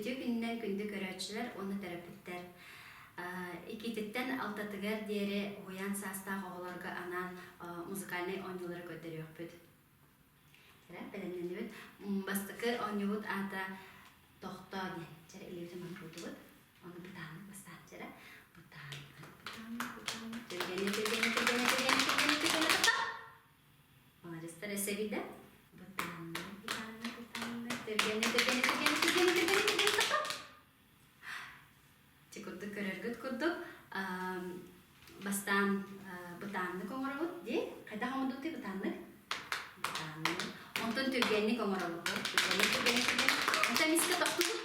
Үтүө күнүнэн күндү көрөөччүлэр уонна төрөппүттэр. Иккититтэн алтатыгар диэри уһуйаан саастаах оҕолорго анаан музыкальнай оонньуулары көрдөрүөхпүт. Чэрэ, бэлэмнэннибит. Бастакы оонньуубут аата Тохтоо диэн. Чэрэ, илиибитин манкылдыбыт. Ону бытааннык бастаан чэрэ. Бытааннык, бытааннык, бытааннык. Түргэнэ, түргэнэ, түргэнэ, түргэнэ, түргэнэ, түргэнэ, тохтоо! Маладьыстар өссө биирдэ. Бытааннык, бытааннык, бытааннык. Түргэнэ, түргэнэ, түргэнэ, түргэнэ, түргэнэ, түргэнэ, тохтоо! Ити курдук көрөргүт курдук бастаан бытааннык оҥоробут дии. Хайдах оҥордубутуй бытааннык? Бытааннык. Онтон түргэнник оҥоробут. Түргэнник, түргэнник, түргэнник. Онтон эмискэ тохтуубут.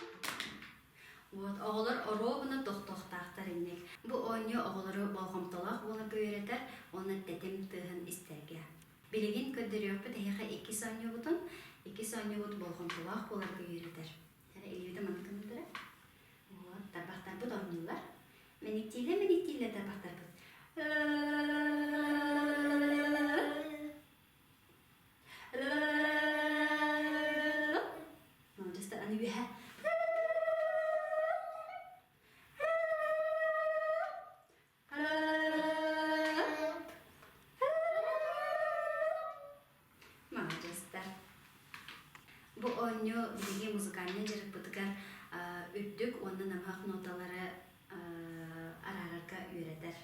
Вот, оҕолор оруобуна тохтуохтаахтар инник. Бу оонньуу оҕолору болҕомтолоох буоларга үөрэтэр уонна тэтим тыаһын истэргэ. Билигин көрдөрүөхпүт эһиэхэ иккис оонньуубутун. Иккис оонньуубут болҕомтолоох буоларга үөрэтэр. Эрэ илиибитин маннык гыннардара. Вот, тарбахтарбыт оонньууллар. Мэниктииллэр, мэниктииллэр тарбахтарбыт. Молодец, аны үөһэ. Маладьыастар. Бу оонньуу биһиги музыкальнай дьарыкпытыгар үрдүк уонна намыһах ноталары араарарга үөрэтэр.